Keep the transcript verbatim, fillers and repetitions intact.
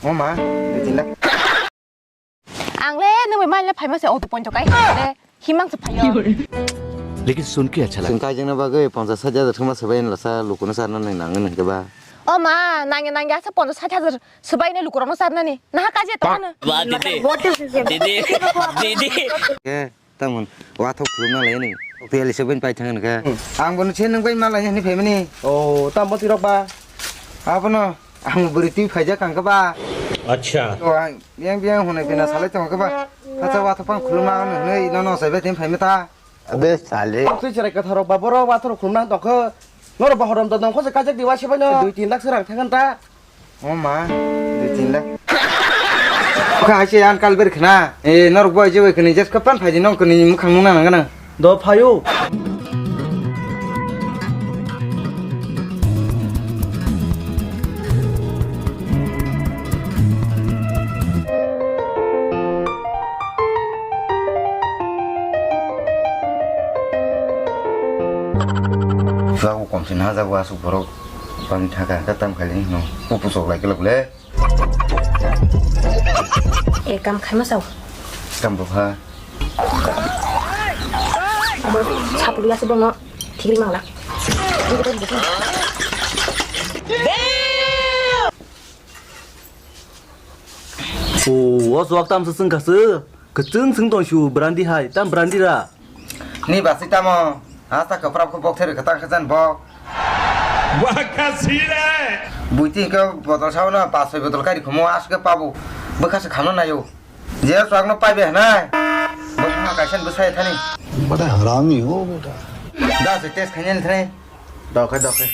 Oma, dui tin lakh. Ang le nung bai maile phaima se auto point kai. Le himang se phaio. Lekin sun ke acha laga. Chwng kaijak na bagwi ponchas sait hajar thwngma swbai lasa lukuno charna nang nang nang khe ba. O ma, nangya nangya se ponchas sait hajar swbai ne lukurokno charnani. Naha kaje to ano. Ba didi. Didi. Didi. Tamon, wathok khulumna lai ni. Teli se bai pai thang kha. Ang bono se nung bai malai ni phaimani. O, tamo tirok ba. Abono ang bwrwi twi phaijak ang kha ba. Acha. To ang biang biang hunai bina salai tong kha ba. Hacha wathok pang khulumna hinwi nono sai bai tin phaimata. Abe sale. Twi cherai kwtharok ba borok wathok khulumna tong kha. Norok ba horom da nong kho se kajak di wa se bai no. Dui tin lakh se rang thang ta. O ma, dui tin lakh. Kha hai se an kal ber khna. E, norok bai je bai khni jes kapan phaidi nong khni mukhang nung nang nang. Do phaio. Jago kom sin ha jago asuk borok. Bang thaka ka tam khali no. Upu sok lai kelok le. E kam khai ma sao. Kam bo ha. Abo sapuk ya se bono thigri mangla. O, o jok tam se sung kha se. Kwchwng swng tong su brandi hai, tam brandi ra. Ni basi tamo, hasta kwprap khe bok theri kwtang khe jan bok. Waka sire. Buiti khe botol sao na, pas soi botol kari khumo asuk khe pabu. Bwkha se khano nayo. Je swak no paibe hanai. Bok ma kaisa bwsai thani. Bada harami ho beta. Da se test khainani thani. Dokhai, dokhai.